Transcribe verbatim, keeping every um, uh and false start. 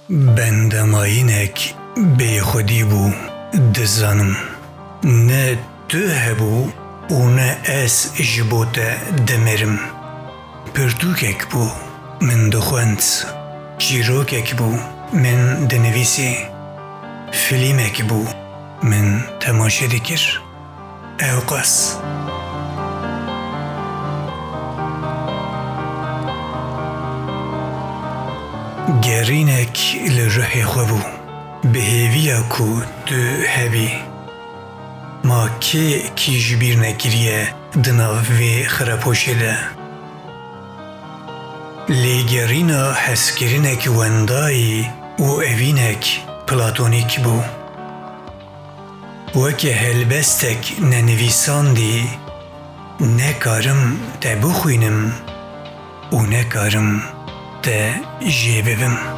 Bendemayînek bêxwedî bû, dizanim. Ne tu hebû û ne ez ji bo te dimirim. Pirtûkek bû, min dixwend. Çîrokek bû, min dinivîsî. Filîmek bû, min temaşe dikir. Ewqas. Gerînek li ruhê xwe bû. Bi hêviya ku tu hebî. Ma kê kî ji bîr nekiriye di nav vê xirapoşê de? Lêgerîna hezkirinek wendayî û evînek platonîk bû. Weke helbestek nenivîsandî, ne karim te bixwînim û ne karim te jê bibim.